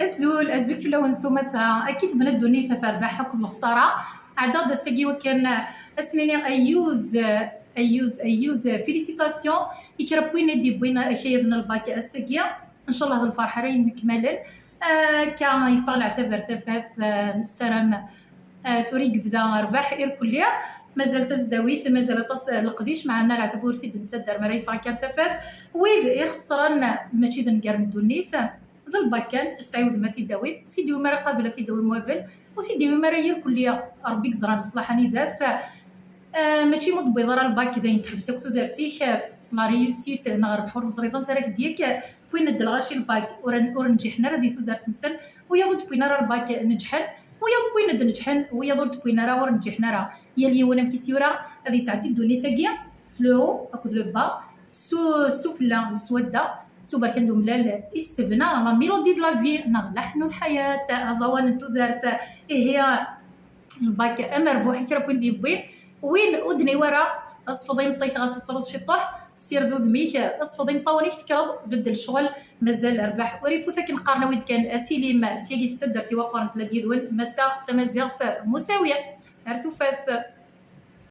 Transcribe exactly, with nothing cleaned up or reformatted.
Azul, azul fell-awen s umata. Akka i tebna ddunit ɣef rrbeḥ akked lexṣara. Ɛeddaɣ-d ass-agi wakken ad s-nini ayyuz, ayyuz, ayyuz, félicitations i kra n win i d-yewwin akayad n lbak ass-agi. Ncallah d lferḥ ara yennekmalen. Akka yeffeɣ leɛtab ar tafat, nessaram, ah, tura i yebda rrbeḥ irkelli. Mazal tasdawit, mazal aṭas n leqdic, meɛna leɛtab ur t-id-nettadder mi ara yeffeɣ akka ar tafat. Wid ixeṣren mačči d nnger n ddunit, d lbak kan, s tɛiwdem ad t-id-tawim, ur t-id-tawim ara qabel ad t-id-tawim wabel, ur t-id-tawim ara irkelli, Ṛebbi yeẓra leṣlaḥ anida-t. Ah, mačči ma ur d-tewwiḍ ara lbak d ayen teḥbes akk tudert-ik, ah, la réussite neɣ rrbeḥ ur teẓriḍ ansi ara k-d-yekk, wwin-d lɣaci lbak ur, ur nǧiḥen ara di tudert-nsen, wiyaḍ ur d-wwin ara lbak neǧḥen, wiyaḍ wwin-d neǧḥen, wiyaḍ ur d-wwin ara ur nǧiḥen ara. Yal yiwen amek i s-yura ad yesɛeddi ddunit-agi, s le haut akked le bas, s u-, s ufella d s wadda, s uberkan d umellal i s-tebna la mélodie de la vie neɣ laḥnu lḥayat, aẓawan n tudert. Ihi lbak amerbuḥ i kra n win d-yewwin, win ur d-niwi ara, sfeḍ imeṭṭi-k ɣas ad truḍ ciṭuḥ, sired udem-ik, sfeḍ imeṭṭawen-ik tekkreḍ, beddel ccɣel, mazal rrbeḥ ur ifut akken qqaren wid kan ad tilim syagi si taddart iwaqoren tella d yid-wen Massa Tamaziɣt Musawi. Ar tufat.